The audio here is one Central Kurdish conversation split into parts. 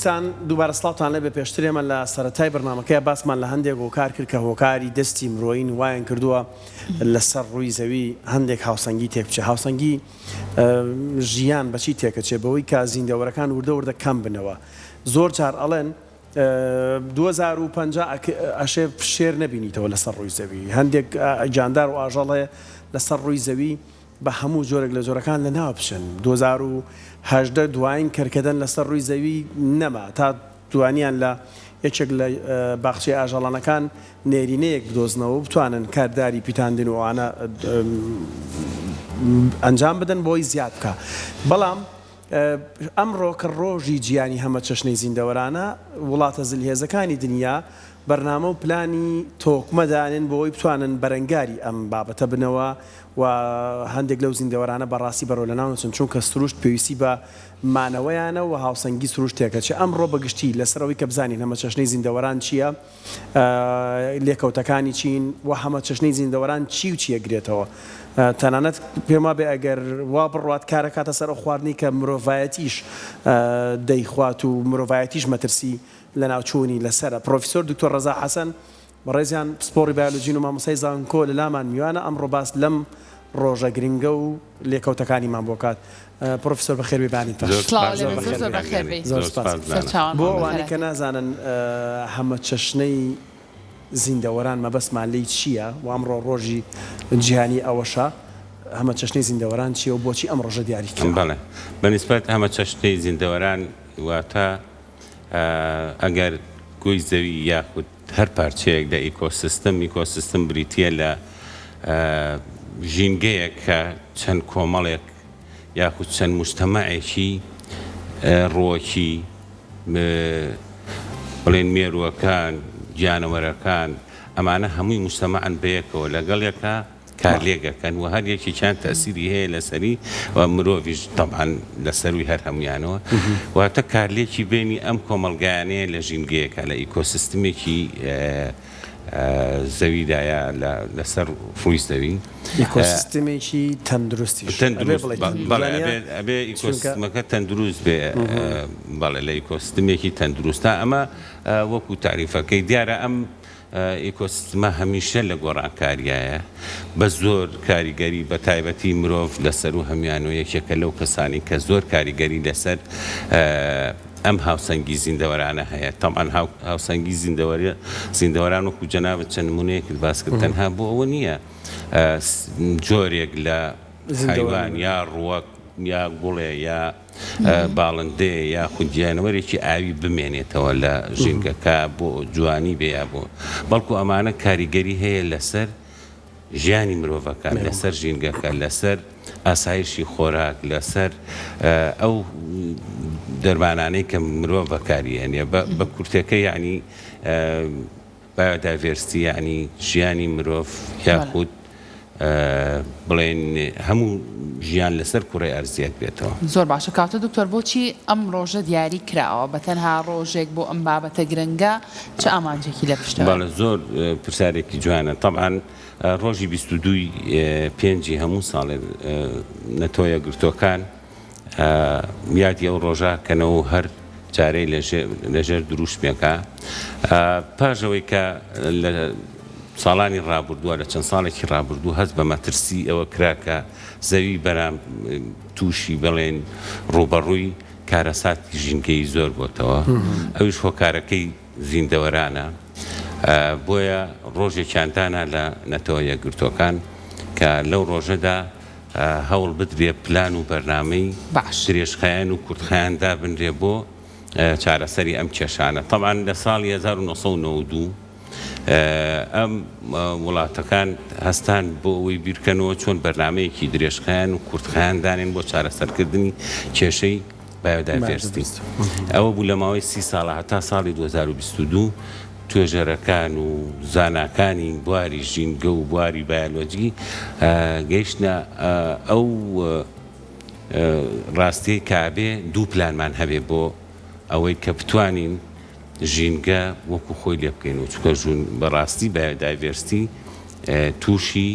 دیسان دووبارە سڵاوتان لێبێ پێشتر ئێمە لە سەرەتای بەرنامەکەیا باسمان لە هەندێک هۆکار کرد کە هۆکاری دەستی مرۆیین وایان کردووە لەسەر ڕووی زەوی هەندێک هاوسەنگی تێک بچێ هاوسەنگی ژیان بەچی تێکەچێ بەوەی کە زیندەوەرەکان وردە وردە کەم بنەوە زۆر جار ئەڵێن 2050 ئەشێ شێر نەبینیتەوە لەسەر ڕووی زەوی هەندێک گیاندار و ئاژەڵ هەیە لەسەر ڕووی زەوی بە هەموو جۆرێک لە جۆرەکان لەناو بچن. 2018 دوایین کەرکەدەن لەسەر ڕووی زەوی نەما تا توانیان لە یەکێک لە باخچەی ئاژەڵانەکان نێرینەیەک بدۆزنەوە و بتوانن کارداری پیتاندن و ئەوانە ئەنجام بدەن بۆی زیاد بکا بەڵام ئەمڕۆ کە ڕۆژی جیهانی هەمەچەشنەی زیندەوەرانە، وڵاتە زلهێزەکانی دنیا بەرنامە و پلانی تۆکمە دانێن بۆ ئەوەی بتوانن بەرەنگاری ئەم بابەتە بنەوە و هەندێک لەو زیندەوەرانە بەڕاستی بەرەو لەناو نەچن چونکە سروشت پێویستی بە مانەوەیانە و هاوسەنگی سروشت تێکەچێ. ئەمڕۆ بە گشتی لەسەر ئەوەی کە بزانین هەمەچەشنەی زیندەوەران چییە، لێکەوتەکانی چین و هەمەچەشنەی زیندەوەران چی و چی ئەگرێتەوە. تەنانەت پێم وابێ ئەگەر وا بڕوات کار ئەکاتە سەر ئەو خواردنەی کە مرۆڤایەتیش دەیخوات و مرۆڤایەتیش مەترسی لەناوچوونی لەسەرە. پڕۆفیسۆر دکتۆر ڕەزا حەسەن بەڕێزیان پسپۆڕی بایۆلۆجین و مامۆستای زانکۆ لەلامان میوانە ئەمڕۆ باس لەم ڕۆژە گرنگە و لێکەوتەکانیمان بۆ کات. پڕۆفیسۆر بەخێر بێی بەیانیت باش. زۆر سڵاو سپاس لێ بێت زۆر زۆر بەخێر بێی. زۆر سپاس. سەرچاوان بۆ ئەوانەی کە نازانن هەمەچەشنەی زیندەوەران مەبەستمان لێی چییە و ئەمڕۆ ڕۆژی جیهانی ئەوەشە، هەمەچەشنەی زیندەوەران چییە و بۆچی ئەم ڕۆژە دیاری کرا؟ بەڵێ بە نیسبەت هەمەچەشنەی زیندەوەران واتە ئەگەر گۆی زەوی یاخود هەر پارچەیەک لە ئیکۆسیستم، ئیکۆسیستم بریتییە لە ژینگەیەک کە چەند کۆمەڵێک یاخود چەند موجتەمەعێکی ڕووەکی بڵێن مێرووەکان، گیانەوەرەکان، ئەمانە هەمووی موجتەمەعن بەیەکەوە لەگەڵ یەکا کارلێک ئەکەن و هەر یەکێکیان تەئسیری هەیە لەسەری و مرۆڤیش تەبعەن لە سەرووی هەر هەموویانەوە واتە کارلێکی بەینی ئەم کۆمەڵگایانەیە لە ژینگەیەکا لە ئیکۆسیستمێکی زەویدا یا لەسەر ڕووی زەوی. ئیکۆسیستمێکی تەندروستیش ئەبێ بڵێی تەندروست بەڵێ ئەبێ ئیکۆسیستمەکە تەندروست بێ بەڵێ لە ئیکۆسیستمێکی تەندروستا ئەمە وەکوو تاریفەکەی دیارە ئەم ئیکۆسیستمە هەمیشە لە گۆڕانکاریایە، بە زۆر کاریگەری بە تایبەتی مرۆڤ لە سەروو هەموویانەوە یەکێکە لەو کەسانەی کە زۆر کاریگەری لەسەر ئەم هاوسەنگی زیندەوەرانە هەیە. تەبعەن هاوسەنگی زیندەوەران وەکو جەنابت چەند نموونەیەکت باس کرد تەنها بۆ ئەوە نییە جۆرێک لە حەیوان یا ڕووەک یا گوڵێ یا باڵندەیە یاخود گیانەوەرێکی ئاوی بمێنێتەوە لە ژینگەکە بۆ جوانی بێ یا بۆ بەڵکو ئەمانە کاریگەری هەیە لەسەر ژیانی مرۆڤەکان لەسەر ژینگەکە لەسەر ئاسایشی خۆراک لەسەر ئەو دەرمانانەی کە مرۆڤ بەکاری ئەنێ بە کورتەکە یعنی بایۆدایڤێرستی یەعنی ژیانی مرۆڤ یاخود بڵێین هەموو ژیان لەسەر کوڕەی ئەرز یەک بێتەوە. زۆر باشە کاکە دکتۆر بۆچی ئەم ڕۆژە دیاری کراوە بە تەنها ڕۆژێک بۆ ئەم بابەتە گرنگە چ ئامانجێکی لە پشتەوەیە؟ بەڵێ زۆر پرسیارێکی جوانە تەبعەن ڕۆژی 22 ی پێنجی هەموو ساڵێ نەتەوە یەکگرتووەکان یادی ئەو ڕۆژە کەنەوە و هەر جارەی لە ژێر دروشمێکا پاش ئەوەی کە لە ساڵانی ڕابردووە لە چەند ساڵێکی ڕابردوو هەست بە مەترسی ئەوە کرا کە زەوی بەرام تووشی بڵێن ڕووبەڕووی کارەساتی ژینگەیی زۆر بۆتەوە ئەویش هۆکارەکەی زیندەوەرانە بۆیە ڕۆژێکیان دانا لە نەتەوە یەکگرتووەکان کە لەو ڕۆژەدا هەوڵ بدرێ پلان و بەرنامەی باش. درێژخایەن و کورتخایەن دابنرێ بۆ چارەسەری ئەم کێشانە. تەبعەن لە ساڵی 1992 ئەم وڵاتەکان هەستان بۆ ئەوەی بیرکەنەوە چۆن بەرنامەیەکی درێژخایەن و کورتخایەن دانێن بۆ چارەسەرکردنی کێشەی بایۆدایڤێرستی. ئەوە بوو لە ماوەی سی ساڵە هەتا ساڵی 2022 توێژەرەکان و زاناکانی بواری ژینگە و بواری بایۆلۆجی گەیشتنە ئەو ڕاستیەی کە ئەبێ دوو پلانمان هەبێ بۆ ئەوەی کە بتوانین ژینگە وەکو خۆی لێ بکەین و چونکە ژوون بەڕاستی بایۆدایڤێرستی تووشی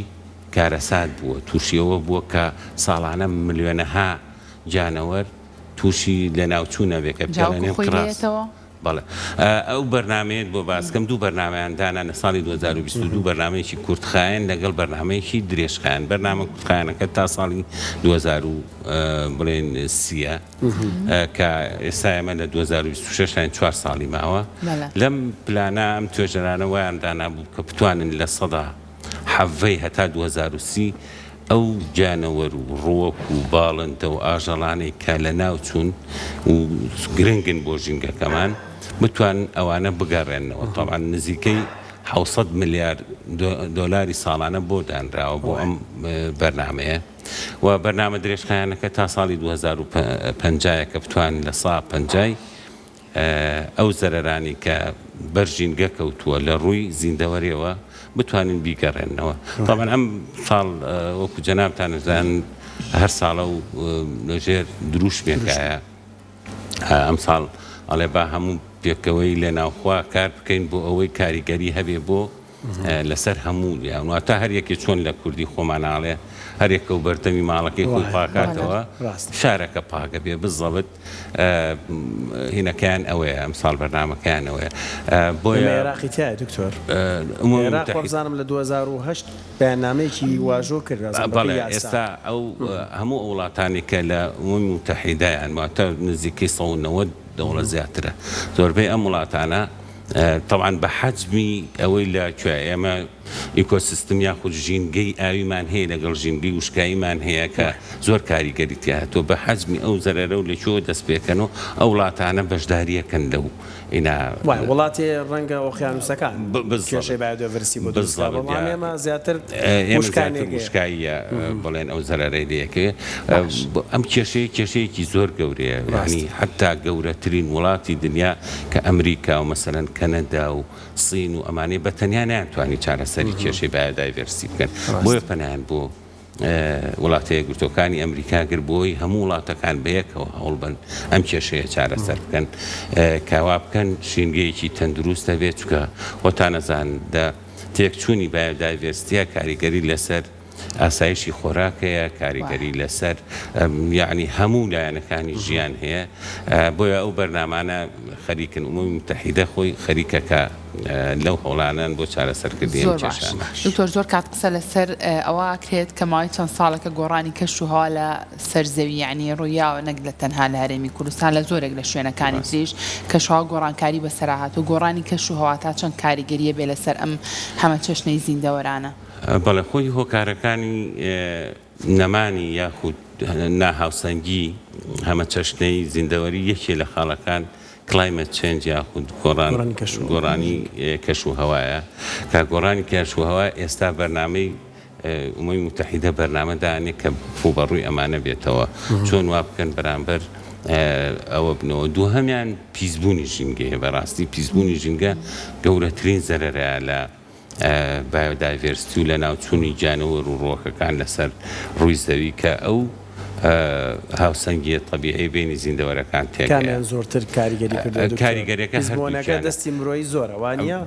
کارەسات بووە تووشی ئەوە بووە کە ساڵانە ملیۆنەها گیانەوەر. تووشی لەناوچوون ئەبێ کە جا وەکو پێڵێنێن خۆی قڕاس. لێیەتەوە؟ بەڵێ ئەو بەرنامەیەت بۆ باس کەم دوو بەرنامەیان دانا لە ساڵی 2022 بەرنامەیەکی کورتخایەن لەگەڵ بەرنامەیەکی درێژخایەن بەرنامە کورتخایەنەکە تا ساڵی 2000 و بڵێن سیە کە ئێستا ئێمە لە 2026 ین چوار ساڵی ماوە لەم پلانە ئەم توێژەرانە وایان دانابوو کە بتوانن لە حەڤەی 17 هەتا 2030 ئەو گیانەوەر و ڕووەک و باڵندە و ئاژەڵانەی کە لەناو چوون و گرنگن بۆ ژینگەکەمان بتوانن ئەوانە بگەڕێننەوە. تەبعەن نزیکەی 700 ملیار دۆلاری ساڵانە بۆ دانراوە بۆ ئەم بەرنامەیە و بەرنامە درێژخایەنەکە تا ساڵی 2050 کە بتوانن لە سا پەنجای ئەو زەرەرانەی کە بەر ژینگە کەوتووە لە ڕووی زیندەوەریەوە بتوانین بیگەڕێننەوە. تەبعەن ئەم ساڵ وەکو جەنابتان ئەزانن هەر ساڵە و لە ژێر دروشمێکایە ئەم ساڵ ئەڵێ با هەموو پێکەوەی لە ناوخوا کار بکەین بۆ ئەوەی کاریگەری هەبێ بۆ لەسەر هەموو یان واتە هەر یەکێ چۆن لە کوردی خۆمان ئاڵێ هەر یەکە و بەردەمی ماڵەکەی خۆی پاکاتەوە شارەکە پاکە بێ بزەبت هینەکەیان ئەوەیە ئەمساڵ بەرنامەکەیان ئەوەیە بۆیە عێراقی تایە دکتۆر عێراق وابزانم لە 2008 بەیاننامەیەکی واژۆ کرد بەڵێ ئێستا ئەو هەموو ئەو وڵاتانی کە لە ئومەمی موتەحیدەیان واتە نزیکەی 190 دەوڵەت زیاترە زۆربەی ئەم وڵاتانە تەبعەن بە حەجمی ئەوەی لە کوێ ئێمە ئیکۆسیستم یاخود ژینگەی ئاویمان هەیە لەگەڵ ژینگەی وشکاییمان هەیە کە زۆر کاریگەری تیا هەتووە بە حەجمی ئەو زەرەرە و لە کوێوە دەست پێکەن و ئەو وڵاتانە بەشداریەکەن لەو ئینا وایە وڵاتێ ڕەنگە ئۆقیانوسەکان کێشەی بایۆدێڤرسی بۆ دروست بکات بەڵام ئێمە زیاتر ئێمە زیاتر وشکاییە بڵێن ئەو زەرەرەی لێکەوێ ئەم کێشەیە کێشەیەکی زۆر گەورەیە یانی حەتا گەورەترین وڵاتی دنیا کە ئەمریکا و مەسەلەن کەنەدا و سین و ئەمانەی بە تەنیا نەیانتوانی چارەسەری کێشەی بایۆدایڤێرستی بکەن بۆیە پەنایان بۆ وڵاتە یەکگرتووەکانی ئەمریکا کرد بۆی هەموو وڵاتەکان بەیەکەوە هەوڵبن ئەم کێشەیە چارەسەر بکەن کە وا بکەن ژینگەیەکی تەندروست هەبێت چونکە خۆتان ئەزانن دە تێکچوونی بایۆدایڤێرستیە کاریگەری لەسەر ئاسایشی خۆراک هەیە، کاریگەری لەسەر یەعنی هەموو لایەنەکانی ژیان هەیە، بۆیە ئەو بەرنامانە خەریکن، ئومەمی موتەحیدە خۆی خەریکە کە لەو هەوڵانەن بۆ چارەسەرکردنی ئەم زۆر باش کێشانە. دکتۆر زۆر کات قسە لەسەر ئەوە ئەکرێت کە ماوەی چەند ساڵێکە گۆڕانی کەش و هەوا لە سەر زەوی یەعنی ڕوویاوە نەک لە تەنها لە هەرێمی کوردستان لە زۆرێک لە شوێنەکانی تریش کەش هەوا گۆڕانکاری بەسەرا هاتوو گۆڕانی کەش و هەوا تا چەند کاریگەریە بێ لەسەر ئەم هەمەچەشنەی زیندەوەرانە؟ بەڵێ خۆی هۆکارەکانی نەمانی یاخود ناهاوسەنگی هەمەچەشنەی زیندەوەری یەکێ لە خاڵەکان Climate Change یاخود گۆڕانی کەش و هەوایە کە گۆڕانی کەش و هەوا ئێستا بەرنامەی ئومەمی موتەحیدە بەرنامە دانێ کە ڕووبەڕووی ئەمانە بێتەوە چۆن وا بکەن بەرامبەر ئەوە بنەوە دووهەمیان پیسبوونی ژینگەیە بەڕاستی پیسبوونی ژینگە گەورەترین زەرەرە لە بایۆدایڤێرستی و لەناوچوونی گیانەوەر و ڕووەکەکان لەسەر ڕووی زەوی کە ئەو هاوسەنگییە تەبیعیەی بەینی زیندەوەرەکان تێکەیە. کامیان زۆرتر کاریگەری کردووە دکتۆر؟ کاریگەریەکە پیسبوونەکە هەردووکیانە. دەستی مرۆیی زۆرە وا نییە؟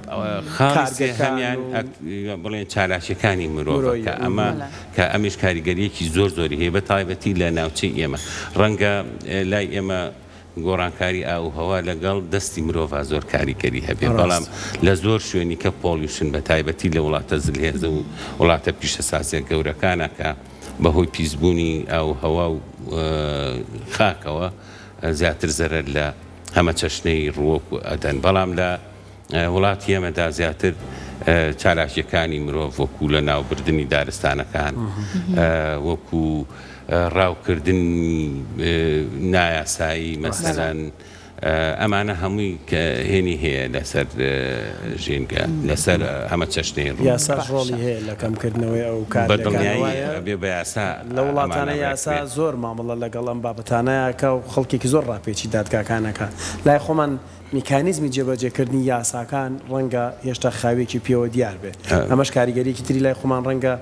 خاڵی کارگەکان سێهەمیان و بڵێن چالاکیەکانی مرۆڤە مرۆییە. کە ئەمە بەڵێ. کە ئەمیش کاریگەریەکی زۆر زۆری هەیە بە تایبەتی لە ناوچەی ئێمە ڕەنگە لای ئێمە گۆڕانکاری ئاووهەوا لەگەڵ دەستی مرۆڤا زۆر کاریگەری هەبێ، بەڵام لە زۆر شوێنی کە pollution بە تایبەتی لە وڵاتە زلهێزە و وڵاتە پیشەسازیە گەورەکانا کە بە هۆی پیسبوونی ئاووهەوا و خاکەوە زیاتر زەرەر لە هەمەچەشنەی ڕووەک ئەدەن بەڵام لە وڵاتی ئێمەدا زیاتر چالاکیەکانی مرۆڤ وەکو لە ناوبردنی دارستانەکان وەکو ڕاوکردنی نایاسایی مەسەلەن ئەمانە هەمووی کە هێنی هەیە لەسەر ژینگە لەسەر هەمە چەشنەی ڕوو یاساش ڕۆڵی هەیە لە کەمکردنەوەی ئەو کارلێکانە وایە؟ بەدڵنیایی بێ بە یاسا لە وڵاتانە ئەمانە یاسا ڕێکرێت. زۆر مامەڵە لەگەڵ ئەم بابەتانە ئەکا و خەڵکێکی زۆر ڕاپێچی دادگاکان ئەکا لای خۆمان میکانیزمی جێبەجێکردنی یاساکان ڕەنگە هێشتا خاوییەکی پێوە دیار بێ، ئەمەش کاریگەرییەکی تری لای خۆمان ڕەنگە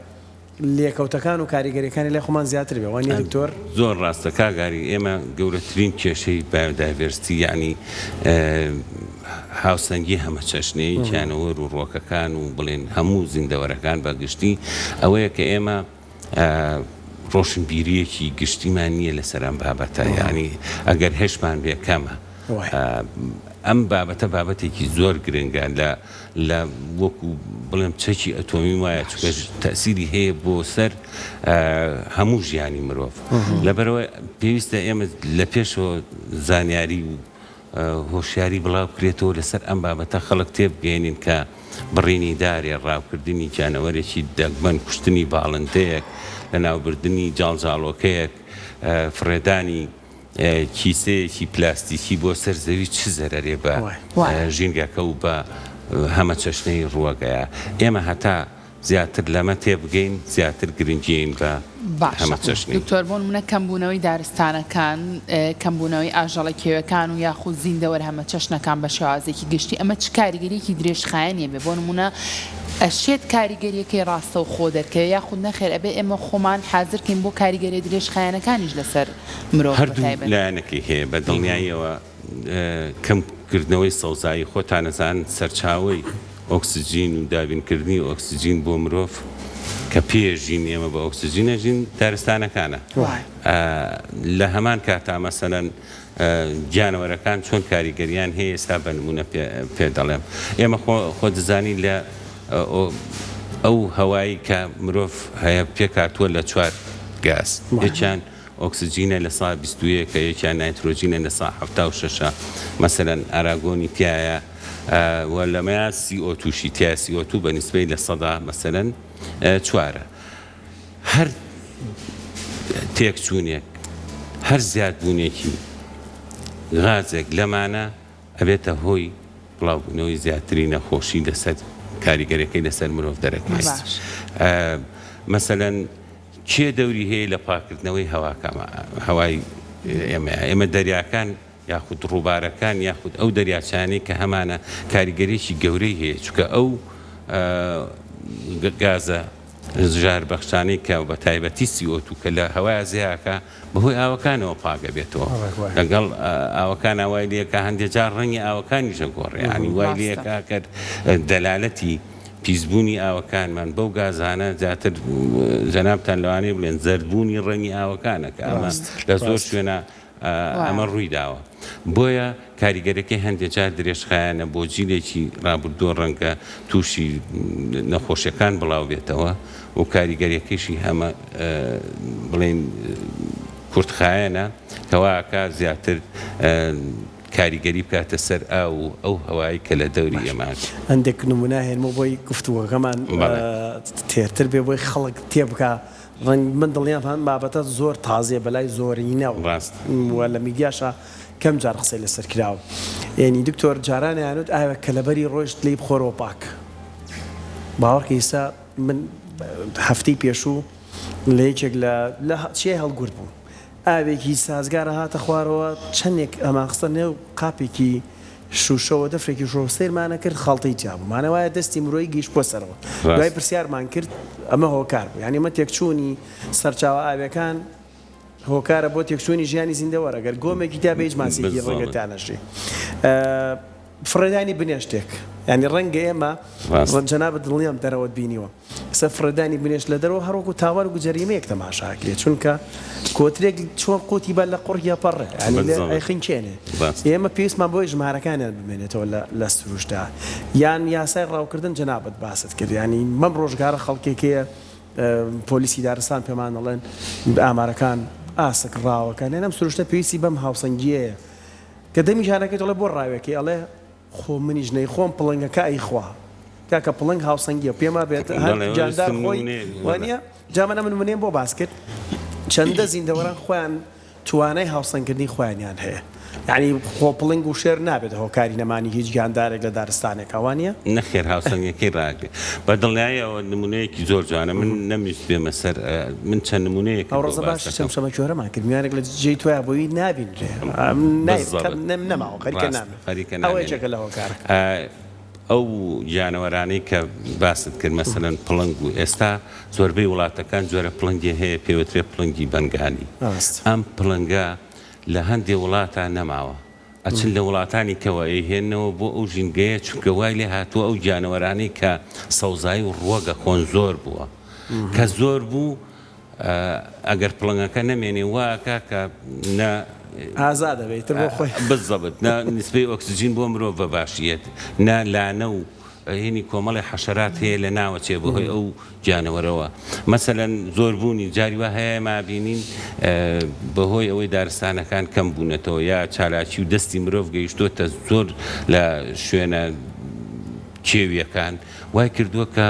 لێکەوتەکان و کاریگەرییەکانی لای خۆمان زیاتر بێ، وانییە دکتۆر؟ زۆر ڕاستە کاک ئاری، ئێمە گەورەترین کێشەی biodiversity یەعنی هاوسەنگی هەمەچەشنەیی گیانەوەر و ڕووەکەکان و بڵێن هەموو زیندەوەرەکان بە گشتی ئەوەیە کە ئێمە ڕۆشنبیرییەکی گشتیمان نییە لەسەر ئەم بابەتە، یانی ئەگەر هەشمان بێ کەمە. ئەم بابەتە بابەتێکی زۆر گرنگە لە لە وەکو بڵێم چەکی ئەتۆمی وایە چونکە تەئسیری هەیە بۆ سەر هەموو ژیانی مرۆڤ. لەبەرئەوە پێویستە ئێمە لە پێشەوە زانیاری و هۆشیاری بڵاو بکرێتەوە لەسەر ئەم بابەتە خەڵک تێبگەیەنین کە بڕینی دارێ، ڕاوکردنی گیانەوەرێکی دەگمەن، کوشتنی باڵندەیەک، لەناوبردنی جاڵجاڵۆکەیەک، فڕێدانی کیسەیەکی پلاستیکی بۆ سەر زەوی چ زەرەرێ بە ژینگەکە و بە هەمەچەشنەیی ڕووەگەیە. ئێمە هەتا زیاتر لەمە تێبگەین زیاتر گرنگیین بە باشە هەمەچەشنی. دکتۆر بۆ نمونە کەمبوونەوەی دارستانەکان، کەمبوونەوەی ئاژەڵە کێویەکان و یاخود زیندەوەر هەمەچەشنەکان بە شێوازێکی گشتی ئەمە چ کاریگەریەکی درێژخایەنی ئەبێ بۆ نمونە ئەشێت کاریگەریەکەی ڕاستەوخۆ دەرکەوێ یاخود نەخێر ئەبێ ئێمە خۆمان حازر کەین بۆ کاریگەریە درێژخایەنەکانیش لەسەر مرۆڤ بە هەردوو تایبەتی. لایەنەکەی هەیە بە دڵنیاییەوە کەم کردنەوەی سەوزایی خۆتان ئەزانن سەرچاوەی ئۆکسجین و دابینکردنی ئۆکسجین بۆ مرۆڤ کە پێ ژین ئێمە بە ئۆکسجین ئەژین دارستانەکانە لە هەمان کاتا مەسەلەن گیانەوەرەکان چۆن کاریگەریان هەیە ئێستا بە نمونە پێ دەڵێم ئێمە خۆ خۆ دەزانین لە ئەو هەوایی کە مرۆڤ هەیە پێکهاتووە لە چوار گاز یەکیان ئۆکسجینە لە سا 21 ە یەکیان نایترۆجینە لە سا 76 مەسەلەن ئاراگۆنی تایە و لەمەیا سی ئۆ تووشی تایە سی ئۆ تو بە نیسبەی لە سەدا مەسەلەن چوارە هەر تێکچوونێک هەر زیادبوونێکی غازێک لەمانە ئەبێتە هۆی بڵاوبوونەوەی زیاتری نەخۆشی لەسەر کاریگەرەکەی لەسەر مرۆڤ دەرەکەوێت مەسەلەن کێ دەوری هەیە لە پاکردنەوەی هەواکەمە هەوای ئێمە ئێمە دەریاکان یاخود ڕووبارەکان یاخود ئەو دەریاچانەی کە هەمانە کاریگەریی گەورەی هەیە چونکە ئەو گازە ژاربەخشانەی کە بە تایبەتی CO2 کە لە هەوای زیاکە بەهۆی ئاوەکانەوە پاک ئەبێتەوە لەگەڵ ئاوەکان وای لێکا هەندێک جار ڕەنگی ئاوەکانیش ئەگۆڕێ یانی وای لێکا کە دەلالەتی پیسبوونی ئاوەکانمان بەو گازانە زیاتر جەنابتان لەوانەیە بڵێن زەردبوونی ڕەنگی ئاوەکانە کە ئەمە لە زۆر شوێنە ئەمە ڕوویداوە بۆیە کاریگەرەکەی هەندێک جار درێژخایەنە بۆ جیلێکی ڕابردووە ڕەنگە تووشی نەخۆشیەکان بڵاو بێتەوە و کاریگەریەکەیشی هەمە بڵێین کورتخایەنە کەواکە زیاتر کاریگەری بکاتە سەر ئاو و ئەو هەوای کە لە دەوری ئێمە. هەندێک نمونە هێنمەوە بۆی گفتوگۆکەمان تێرتر بێ بۆی خەڵک تێبگا ڕەنگ من دڵنیام ئەم بابەتە زۆر تازەیە بەلای زۆرینەوە ڕاستە. و لە میدیاشا کەم جار قسەی لەسەر کراوە. یەنی دکتۆر جاران ئەیانوت ئاوێک کە لەبەری ڕۆیشت لێی بخۆرەوە پاک. باوەڕکە ئیستا من هەفتەی پێشوو لە یەکێک لە لە چیای هەڵگورد بووم. ئاوێکی سازگار هاتە خوارەوە چەندێک ئەمان خستە نێو قاپێکی شوشەوە دەفرێکی شۆ سەیرمان ئەکرد خەڵتەی تیا بوو مانای وایە دەستی مرۆیی گەیشتبووە سەرەوە دوای پرسیارمان کرد ئەمە هۆکار بوو یانی ئەمە تێکچوونی سەرچاوە ئاویەکان هۆکارە بۆ تێکچوونی ژیانی زیندەوەر ئەگەر گۆمێکی تیا بێ هیچ ماسیەکی ڕەنگە تیا نەژی فڕێدانی بنێشتێک یانی ڕەنگە ئێمە جەنابت دڵنیام دەرەوەت بینیوە سەر فڕێدانی بنێشت لە دەرەوە هەر وەکو تاوان و جەریمەیەک تەماشا ئەکرێ چونکە کۆترێک چۆن قوتی بە لە قوڕ یەپەڕێ یانی لێ ئەیخنکێنێ ئێمە پێویستمان بۆی ژمارەکانیان بمێنێتەوە لە لە سروشتا یان یاسای ڕاوکردن جەنابت باست کرد یانی مەم ڕۆژگارە خەڵکێک هەیە پۆلیسی دارستان پێمان ئەڵێن ئامارەکان ئاسک ڕاوەکان یان ئەم سروشتە پێویستی بەم هاوسەنگیەیە کە دەمیشانەکەی دەڵێ بۆ ڕاوێکەی ئەڵێ خۆ منیش نەیخۆم پڵنگەکە ئەیخوا. کاکە پڵنگ هاوسەنگیە پێم وابێت هەر بەڵێ گیاندار ویستم خۆی نمونەیەک بەڵێ. وانیە جا من ئەم نمونەیەم بۆ باس کرد چەندە زیندەوەران خۆیان توانای هاوسەنگکردنی خۆیانیان هەیە یانی خۆ پڵنگ و شێر نابێت هۆکاری نەمانی هیچ گیاندارێک لە دارستانێکا وانیە؟ نەخێر هاوسەنگیەکەی ڕاگرێ بە دڵنیاییەوە نمونەیەکی زۆر جوانە من نەمویست بێمە سەر من چەند نمونەیەکت ئەو بۆ ڕەزە باس باشی دەکەم. چەمچەمەکوێرەمان کرد میوانێک لە جێی تۆیا بۆی نابینرێ نای بالضبط نەماوە خەریکە ڕاستە نامێ خەریکە ئەوە نامێنێ. یەکێکە لە هۆکارەکان. ئەو گیانەوەرانەی کە باست کرد مەسەلەن پڵنگ و ئێستا زۆربەی وڵاتەکان جۆرە پڵنگێ هەیە پێوترێ پڵنگی بەنگالی ئەم پڵنگە لە هەندێ وڵاتا نەماوە ئەچن لە وڵاتانی کەوە ئەیهێننەوە بۆ ئەو ژینگەیە چونکە وای لێ هاتووە ئەو گیانەوەرانەی کە سەوزایی و ڕوەگە خۆن زۆر بووە کە زۆر بوو. ئەگەر پڵنگەکە نەمێنێ وا ئەکا کە نە ئازاد ئەبێ ئیتر بۆ خۆی. بالضبط نە نیسبەی ئۆکسجین بۆ مرۆڤ بە باشی یەت نە لانە و هینی کۆمەڵێ حەشەرات هەیە لە ناوەچێ بەهۆی ئەو گیانەوەرەوە مەسەلەن زۆربوونی جاری وا هەیە ئێمە بینین بەهۆی ئەوەی دارستانەکان کەم بوونەتەوە یا چالاکی و دەستی مرۆڤ گەیشتۆتە زۆر لە شوێنە کێویەکان وای کردووە کە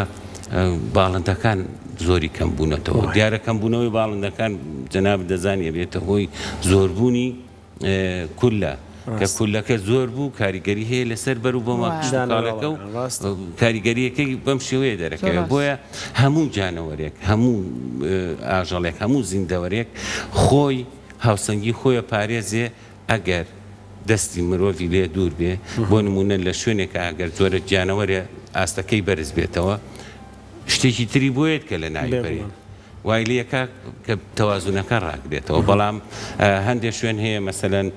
باڵندەکان زۆری کەم بوونەتەوە دیارە کەم بوونەوەی باڵندەکان جەنابت دەزانی ئەبێتە هۆی زۆربوونی کولە کە کولەکە زۆر بوو کاریگەری هەیە لەسەر بەروبوومە کشتوکاڵەکە و کاریگەریەکەی بەم شێوەیە دەرەکەوێت بۆیە هەموو جانەوەرێک هەموو ئاژەڵێک هەموو زیندەوەرێک خۆی هاوسەنگی خۆیە پارێزێ ئەگەر دەستی مرۆڤی لێ دوور بێ بۆ نموونە لە شوێنێکا ئەگەر جۆرە گیانەوەرێ ئاستەکەی بەرز بێتەوە شتێکی تری بۆیەت کە لە ناوی بەرێ وای لێکا کە تەوازنەکە ڕاگرێتەوە بەڵام هەندێک شوێن هەیە مەسەلەن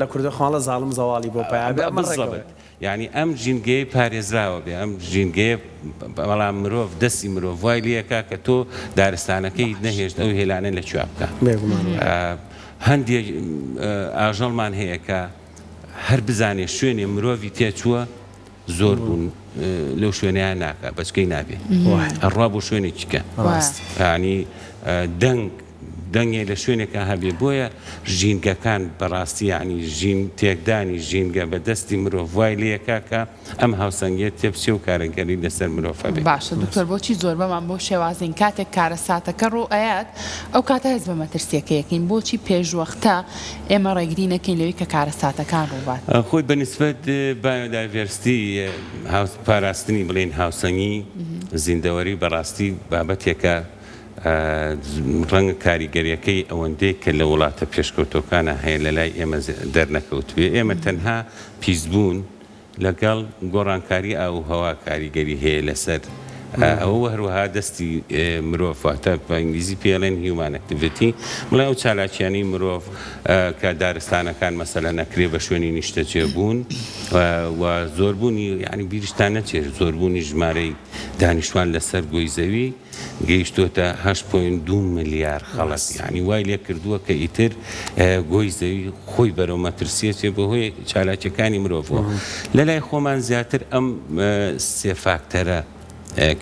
لە کوردە خاڵە زاڵم زەواڵی بۆ پیا بزەبت یانی ئەم ژینگەیە پارێزراوە بێ ئەم ژینگەیە بەڵام مرۆڤ دەستی مرۆڤ وای لێکا کە تۆ دارستانەکەی نەهێشت ئەو هێلانە لە کوێ بکە هەندێک ئاژەڵمان هەیە کە هەر بزانێ شوێنێ مرۆڤی تێچووە زۆر بوون لەو شوێنەیان ناکە بەچکەی نابێ ئەڕوا بۆ شوێنێکی کە ینی دەنگ دەنگێ لە شوێنێکا هەبێ بۆیە ژینگەکان بەڕاستی یانی ژین تێکدانی ژینگە بە دەستی مرۆڤ وای لێکا کە ئەم هاوسەنگیە تێبچێ و کارەگەری لەسەر مرۆڤ هەبێ. باشە دکتۆر بۆچی زۆربەمان بەو شێوازەین کاتێک کارەساتەکە ڕوو ئەیات ئەو کاتە هەست بە مەترسیەکەی ئەکەین بۆچی پێشوەختە ئێمە ڕێگری نەکەین لەوەی کە کارەساتەکان ڕووبات؟ خۆی بە نیسبەت بایۆدایڤێرستی پاراستنی بڵێین هاوسەنگی زیندەوەری بەڕاستی بابەتێکە ڕەنگە کاریگەریەکەی ئەوەندەی کە لە وڵاتە پێشکەوتوەکانا هەیە لە لای ئێمە دەرنەکەوتبێ، ئێمە تەنها پیسبوون لەگەڵ گۆڕانکاری ئاووهەوا کاریگەری هەیە لەسەر ئەوە و هەروەها دەستی مرۆڤ واتە بە ئینگلیزی پێی ئەڵێن human activity بڵێ ئەو چالاکیانەی مرۆڤ کە دارستانەکان مەسەلەن ئەکرێ بە شوێنی نیشتەجێبوون و زۆربوونی یانی بیرشتان نەچێت زۆربوونی ژمارەی دانیشتوان لەسەر گۆی زەوی گەیشتۆتە 8.2 ملیار خەڵک یانی وای لێ کردووە کە ئیتر گۆی زەوی خۆی بەرەو مەترسیە چێ بەهۆی چالاکیەکانی مرۆڤەوە لە لای خۆمان زیاتر ئەم سێ فاکتەرە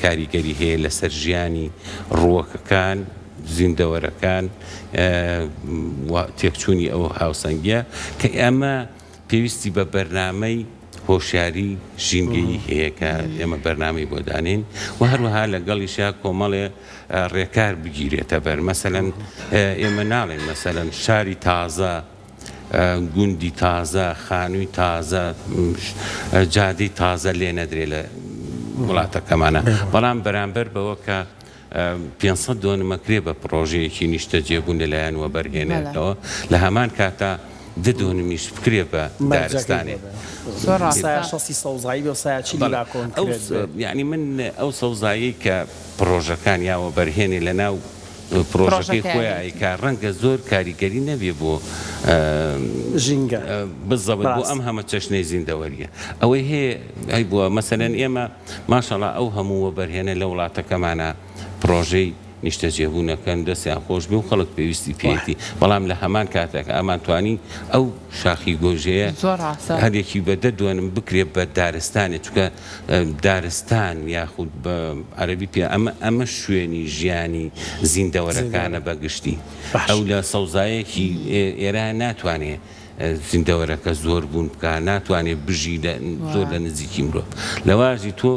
کاریگەری هەیە لەسەر ژیانی ڕووەکەکان زیندەوەرەکان تێکچوونی ئەو هاوسەنگیە کە ئەمە پێویستی بە بەرنامەی هۆشیاری ژینگەیی هەیە کە ئێمە بەرنامەی بۆ دانێین و هەروەها لەگەڵیشا کۆمەڵێ ڕێکار بگیرێتە بەر مەسەلەن ئێمە ناڵێن مەسەلەن شاری تازە گوندی تازە خانووی تازە جادەی تازە لێ نەدرێ لە وڵاتەکەمانە بەڵام بەرامبەر بەوە کە 500 دۆنم ئەکرێ بە پڕۆژەیەکی نیشتەجێبوون لەلایەن وەبەرهێنەرەوە، لە هەمان کاتا دە دۆنمیش بکرێ بە دارستانێ. زۆر ڕاستە. سایە شەستی سەوزایی بێ و سایە چلی بەڵێ با ئەو کۆنکرێت بێ. یانی من ئەو سەوزایەی کە پڕۆژەکان یا وەبەرهێنێ لەناو پڕۆژەکەی خۆیا پڕۆژەکەیانی. ئەیکا ڕەنگە زۆر کاریگەری نەبێ بۆ ژینگە. بزەبت بۆ ڕاستە. ئەم هەمەچەشنەی زیندەوەریە ئەوەی هەیە هەیبووە مەسەلەن ئێمە ماشەڵا ئەو هەموو وەبەرهێنە لە وڵاتەکەمانا پڕۆژەی نیشتەجێبوون ئەکەن دەستیان خۆش بێ و خەڵک پێویستی پێیەتی بەڵام لە هەمان کاتێک ئەمان توانی ئەو شاخی گۆژەیە زۆر ڕاستە. هەندێکی بە دە دۆنم بکرێ بە دارستانێ چونکە دارستان یاخود بە عەرەبی پێ ئەمە ئەمە شوێنی ژیانی زیندەوەرەکانە بە گشتی ئەو لە سەوزایەکی ئێرە ناتوانێ زیندەوەرەکە زۆر بوون بکا ناتوانێ بژی لە زۆر لە نزیکی مرۆڤ لەواژی تۆ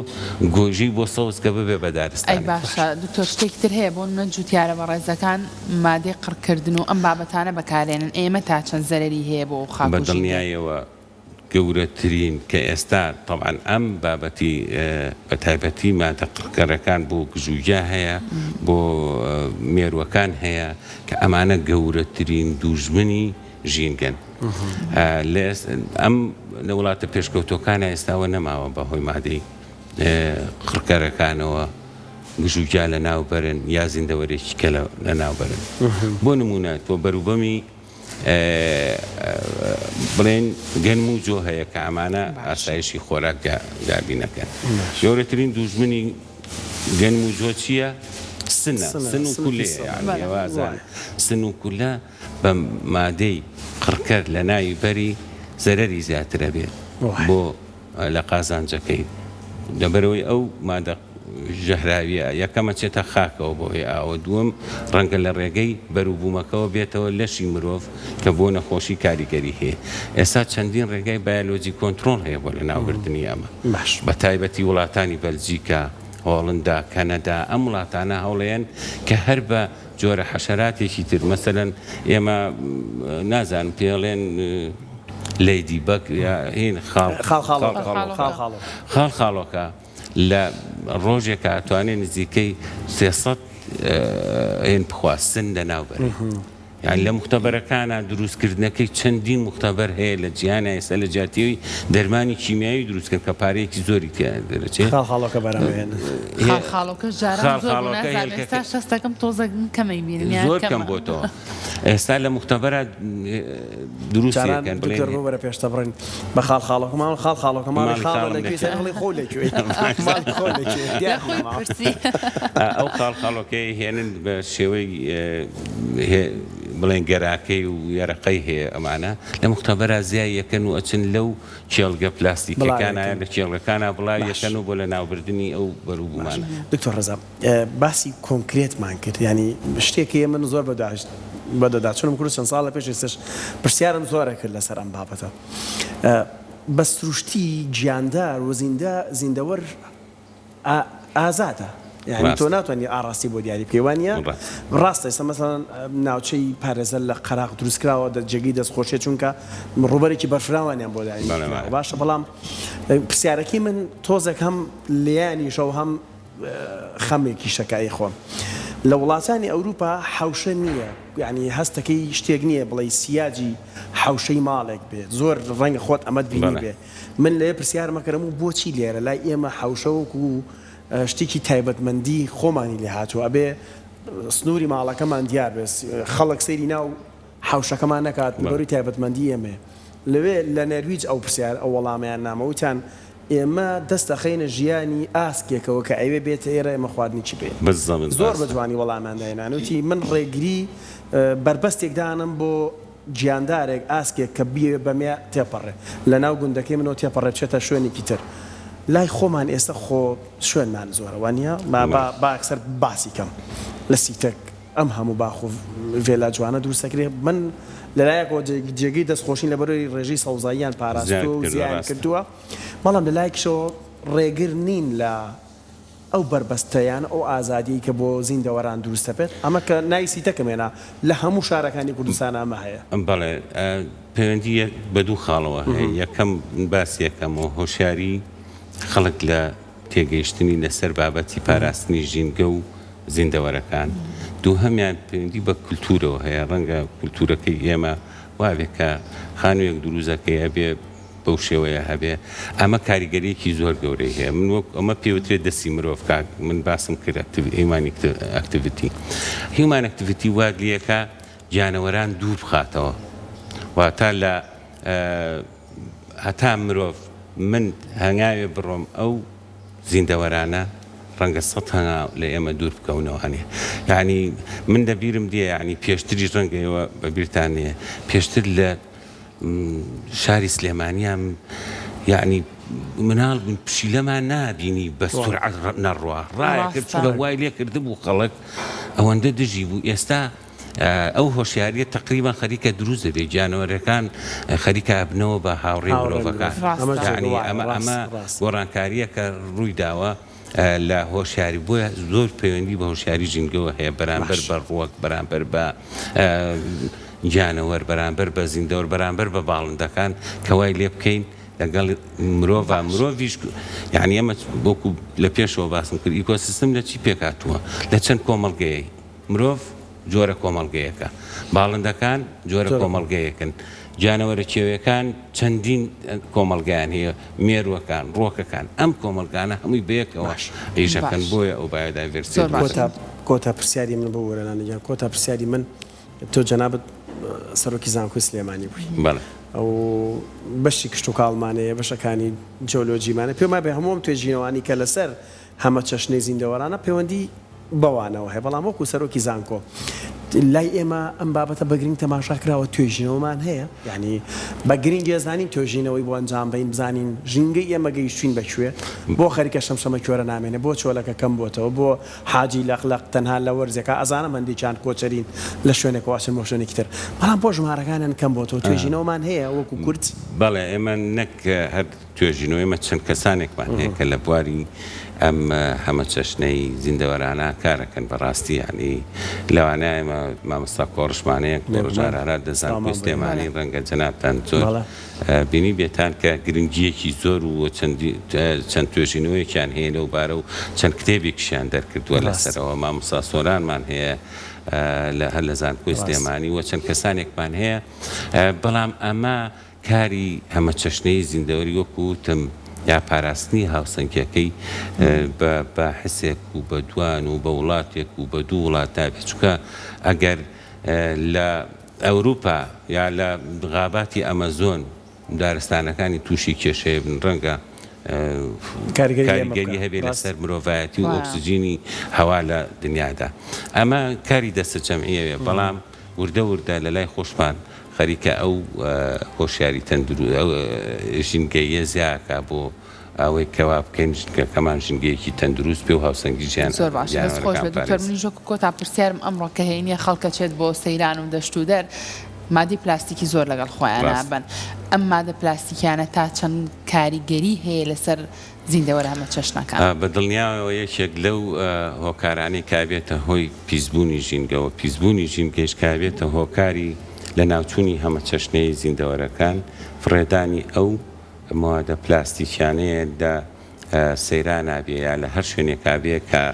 گۆژی بۆ سەوز کە ببێ بە ئەی دارستانێک. باشە دکتۆر شتێکی تر هەیە بۆ نمونە جوتیارە بەڕێزەکان مادەی قڕکردن و ئەم بابەتانە بەکارێنن ئێمە تا چەند زەرەری هەیە بۆ ئەو خاک بە و ژینگەیە؟ دڵنیایەوە گەورەترین کە ئێستا تەبعەن ئەم بابەتی بە تایبەتی مادە قڕکەرەکان بۆ گژوگیا هەیە بۆ مێروەکان هەیە کە ئەمانە گەورەترین دووژمنی ژینگەن لە ئەم لە وڵاتە پێشکەوتوەکانە ئێستاوە نەماوە بە هۆی مادەی قڕکەرەکانەوە گژوگیا لە ناو بەرن یا زیندەوەرێکی کە لە ناو بەرن بۆ نمونە تۆ بەروبەمی بڵێن گەنم و جۆ هەیە کە ئەمانە ئاسایشی خۆراک دابینەکەن گەورەترین دوژمنی گەنم و جۆ چییە؟ سنە سن و کولەیە یانی ئەوە سن و کولە بە مادەی قڕکەر لە ناوی بەری زەرەری زیاتر ئەبێت بۆ لە قازانجەکەی لەبەرئەوەی ئەو مادە ژەهراویە یەکەم ئەچێتە خاکەوە بۆ هۆی ئاوە دووەم ڕەنگە لە ڕێگەی بەروبوومەکەوە بێتەوە لەشی مرۆڤ کە بۆ نەخۆشی کاریگەری هەیە ئێستا چەندین ڕێگای بایەلۆجی کۆنترۆڵ هەیە بۆ لەناوبردنی ئەمە بە تایبەتی وڵاتانی بەلجیکا هۆڵندا کەنەدا ئەم وڵاتانە هەوڵەیەن کە هەر بە جۆرە حەشەراتێکی تر مەسەلەن ئێمە نازانم پێڵێن لەیدی بەگ یا هین خاڵ خاڵ خاڵۆکە لە ڕۆژێکا ئەتوانێ نزیکەی 300 هین بخوا سن لە ناو بەرێ یان لە مختبەرەکانە دروستکردنەکەی چەندین مختبەر هەیە لە جیهانە ئێستا لە جیاتیەوەی دەرمانی کیمیاوی دروستکەن کە پارەیەکی زۆری تیا دەرەچێ. خاڵخاڵۆکە بەرهەم ئەهێنن. خاڵخاڵۆکەش جاران زۆر بوو نازانم ئێستاش هەستەکەم تۆزێک من کەمەی بینم یان زۆر کەم بۆتەوە ئێستا لە موختەبەرا دروستی جاران ئەکەن بڵێن دکتۆر ببورە پێشتە بڕین بە خاڵخاڵۆکە ماڵ خاڵخاڵۆکە ماڵی ماڵی خاڵە خاڵم لە کوێ لەکوێ سەر بڵێ خۆو لە کوێی ماڵی خۆو لە کوێ لە دیار خۆی نەماوە. پرسی. ئەو خاڵخاڵۆکەی هێنن بە شێوەی بڵێن گەراکەی و یەرەقەی هەیە ئەمانە لە موختەبەرا زیای یەکەن و ئەچن لەو کێڵگە پلاستیکیەکانا بڵاویەکەن. لە کێڵگەکانا بڵاوی باش. یەکەن و بۆ لەناوبردنی ئەو باش بەروبوومانە. دکتۆر ڕەزا باسی کۆنکرێتمان کرد یانی شتێک هەیە من زۆر بەدواداچوونم کرد چەند ساڵ لە پێش ئێستاش پرسیارم زۆر ئەکرد لەسەر ئەم بابەتە بە سروشتی گیاندار و زیندە زیندەوەر ئازادە یانی تۆ ناتوانانی ئاڕاستی بۆ دیاری بکەی وانە ڕاستە ئێستا مەسەڵەن ناوچەی پارێزەر لە قەراغ دروست کراوە دە جێگەی دەستخۆشیە چونکە ڕووبەرێکی بەرفراوانیان بۆ داین باشە بەڵام پرسیارەکەی من تۆزێک هەم لێیانیشەوە هەم خەمێکیشە کە ئەیخۆم لە وڵاتانی ئەوروپا حەوشە نییە یعنی هەستەکەی شتێک نییە بڵێی سیاجی حەوشەی ماڵێک بێت زۆر ڕەنگە خۆت ئەمەت بینی بێ من لەوێ پرسیارم ئەکردم و بۆچی لێرە لای ئێمە حەوشە وەکو شتێکی تایبەتمەندی خۆمانی لێ هاتووە ئەبێ سنووری ماڵەکەمان دیار بێت خەڵک سەیری ناو حەوشەکەمان نەکات لەبەروی تایبەتمەندی ئێمەیە لەوێ لە نەرویج ئەو پرسیار ئەو وەڵامەیان نامە وتیان ئێمە دەست ئەخەینە ژیانی ئاسکێکەوە کە ئەیوێ بێتە ئێرە ئێمە خواردنی پێ بالضبط زۆر بە ڕاستە. جوانی وەڵامیان داینان وتی من ڕێگری بەربەستێک دانم بۆ گیاندارێک، ئاسکێک کە بیەوێ بەمێ تێپەڕێ لە ناو گوندەکەی منەوە تێپەڕێ بچێتە شوێنێکی تر. لای خۆمان ئێستا خۆ شوێنمان زۆرە وانیە؟ با با با یەکسەر باسی کەم. لە سیتەک ئەم هەموو باخ و ڤێلا جوانە دروست ئەکرێ. من لە لایەکەوە جێگەی دەستخۆشین لەبەرئەوەی ڕێژەی سەوزاییان پاراستووە و زیایان کردووە، بەڵام لە لایەکیشەوە ڕێگر نین لە ئەو بەربەستە یان ئەو ئازادیەی کە بۆ زیندەوەران دروست دەبێت، ئەمە کە ناوی سیتەکم هێنا لە هەموو شارەکانی کوردستان ئەمە هەیە. بەڵێ پەیوەندی یەک بە دوو خاڵەوە هەیە، یەکەم من باسی یەکەم و هۆشیاری خەڵک لە تێگەیشتنی لەسەر بابەتی پاراستنی ژینگە و زیندەوەرەکان، دووهەمیان پەیوەندی بە کولتوورەوە هەیە، ڕەنگە کولتوورەکەی ئێمە وابێ کە خانوویەک دروست ئەکەی ئەبێ بەو شێوەیە هەبێ ئەمە کاریگەریەکی زۆر گەورەی هەیە من وەک ئەمە پێوترێت دەستی مرۆڤ کاک من باسم کرد human activity human activity وات لەکە گیانەوەران دوور بخاتەوە واتە لە هەتا مرۆڤ من هەنگاوێ بڕۆم ئەو زیندەوەرانە ڕەنگە سە هەنگاو لە ئێمە دوور بکەونەوە هەنێ یعنی من لە بیرم دێ یعنی پێشتریش ڕەنگە ئێوە بەبیرتان نێ پێشتر لە شاری سلێمانیان یەعنی مناڵ بووین پشیلەمان نابینی بە سورعەت نەڕوا ڕایەکرد چونکە وای لێ کردبوو خەڵک ئەوەندە دژی بوو ئێستا ئەو هۆشیاریە تقریبا خەریکە دروست دەبێت گیانەوەرەکان خەریکە ئەبنەوە بە هاوڕێی مرۆڤەکان یعنی ئەمە ئەمە گۆڕانکاریە کە ڕووی داوە لە هۆشیاری بۆیە زۆر پەیوەندی بە هۆشیاری ژینگەوە هەیە بەرامبەر بە ڕووەک بەرامبەر بە گیانەوەر بەرامبەر بە زیندەوەر بەرامبەر بە باڵندەکان کە وای لێ بکەین لەگەڵ مرۆڤ مرۆڤیش یعنی ئەمە وەکو لە پێشەوە باسم کرد ئیکۆسیستم لە چی پێکهاتووە لە چەند کۆمەڵگەیە مرۆڤ جۆرە کۆمەڵگەیەکە، باڵندەکان جۆرە کۆمەڵگەیەکن، گیانەوەرە کێویەکان چەندین کۆمەڵگەیان هەیە، مێرووەکان، ڕووەکەکان، ئەم کۆمەڵگانە هەمووی بەیەکەوە ئیش ئەکەن، بۆیە ئەو biodiversity دروست دەبێت. کۆتا پرسیاری من ببورە نانی گیان، کۆتا پرسیاری من تۆ جەنابت سەرۆکی زانکۆی سلێمانی بووی بەڵێ. و بەشی کشتوکاڵمان هەیە، بەشەکانی جیۆلۆجیمان هەیە، پێم وابێ هەموو ئەم توێژینەوانەی کە لەسەر هەمەچەشنەی زیندەوەرانە پەیوەندی. بەوانەوە هەیە، بەڵام وەکو سەرۆکی زانکۆ لای ئێمە ئەم بابەتە بە گرنگ تەماشا کراوە، توێژینەوەمان هەیە، یانی بە گرنگ ئەزانین توێژینەوەی بۆ ئەنجام بەین بزانین ژینگەی ئێمە گەیشتوین بە کوێ، بۆ خەریکە شەمشەمە کوێرە نامێنێ، بۆ چۆلەکە کەم بۆتەوە، بۆ حاجی لەق لەق تەنها لە وەرزێکا، ئەزانم هەندێکیان کۆچەرین لە شوێنێکەوە ئەچن بۆ شوێنێکی تر، بەڵام بۆ ژمارەکانیان کەم بۆتەوە، توێژینەوەمان هەیە وەکو کورد؟ بەڵێ ئێمە نەک هەر توێژینەوە ئێمە چەند کەسانێکمان هەیە کە لە بواری ئەم هەمەچەشنەی زیندەوەرانە کارەکەن بەڕاستی یانی لەوانە ئێمە مامۆستا کۆڕشمان هەیە کۆڕش ئارارات لە زانکۆی سلێمانی ڕەنگە جەنابتان زۆر بینی بێتان کە گرنگیەکی زۆر و چەند توێژینەوەیەکیان هەیە لەو بارە و چەند کتێبێکیشیان دەرکردووە لەسەرەوە مامۆستا سۆرانمان هەیە لە هەر لە زانکۆی سلێمانی و چەند کەسانێکمان هەیە بەڵام ئەمە کاری هەمەچەشنەیی زیندەوەری وەکو وتم یا پاراستنی هاوسەنگیەکەی بە باحسێک و بە دوان و بە وڵاتێک و بە دوو وڵات نابێت چونکە ئەگەر لە ئەوروپا یا لە غاباتی ئەمەزۆن دارستانەکانی تووشی کێشەیە بن ڕەنگە کاریگەری هەبێت لەسەر مرۆڤایەتی و ئۆکسجینی هەوا لە دنیادا ئەمە کاری دەستەجەمعیەوێ بەڵام وردە وردە لە لای خۆشمان خەریکە ئەو هۆشیاری تەندرو ئەو ژینگەییە زیاکا بۆ ئەوەی کە وا بکەین ژینگەکەمان ژینگەیەکی تەندروست بێ و هاوسەنگی ژیان زۆر باشە دەست خۆش گیانەوەرەکان بێت دکتۆر بپارێزین. منیش وەکو کۆتا پرسیارم ئەمڕۆ کە هەینیە خەڵک ئەچێت بۆ سەیران و دەشت و دەر مادەی پلاستیکی زۆر لەگەڵ خۆیانا ڕاستە. ئەبەن ئەم مادە پلاستیکیانە تا چەند کاریگەری هەیە لەسەر زیندەوەرە هەمەچەشنەکان. بە دڵنیایەوە یەکێک لەو هۆکارانەی کە ئەبێتە هۆی پیسبوونی ژینگە و پیسبوونی ژینگەیش کە ئەبێتە هۆکاری لەناوچوونی هەمەچەشنەیی زیندەوەرەکان، فڕێدانی ئەو مەوادە پلاستیکیانەیە لە سەیرانا بێ یا لە هەر شوێنێکا بێ کە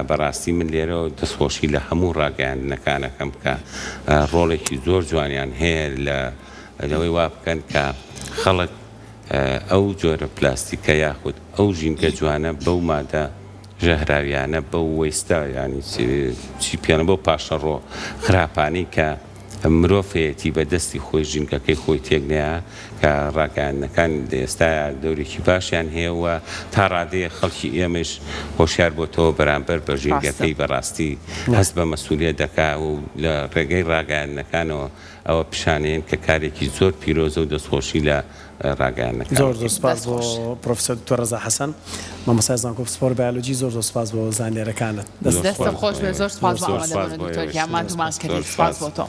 بەڕاستی من لێرەوە دەستخۆشی لە هەموو ڕاگەیاندنەکان ئەکەم کە ڕۆڵێکی زۆر جوانیان هەیە لە لەوەی وا بکەن کە خەڵک ئەو جۆرە پلاستیکە یاخود ئەو ژینگە جوانە بەو مادە ژەهراویانە بەو وەیستە یانی چی پێڵێن بەو پاشەڕۆ خراپانەی کە مرۆڤ هەیەتی بە دەستی خۆی ژینگەکەی خۆی تێک نەیا کە ڕاگەیاندنەکان لە ئێستایا دەورێکی باشیان هەیە و تا ڕادەیەک خەڵکی ئێمەیش هۆشیار بۆتەوە بەرامبەر بە ڕاستە. ژینگەکەی بەڕاستی هەست بە مەسولیەت دەکا و لە ڕێگەی ڕاگەیاندنەکانەوە ئەوە پیشانەیەن کە کارێکی زۆر پیرۆزە و دەستخۆشی لە ڕاگەیاندنەکان زۆر زۆر دەکەین. سوپاس دەست بۆ خۆش. پرۆفیسۆر دکتۆر ڕەزا حەسەن مامۆستای زانکۆ پسپۆڕی بایۆلۆجی زۆر زۆر سوپاس بۆ زانیارەکانت دەست زۆر دەستت سوپاس خۆش بۆ بێت ئێوەش. زۆر سوپاس بۆ زۆر ئامادەبوونت سوپاس بۆ دکتۆر ئێوەش. گیان ماندوومان زۆر کردیت سوپاس سوپاس. بۆ تۆ.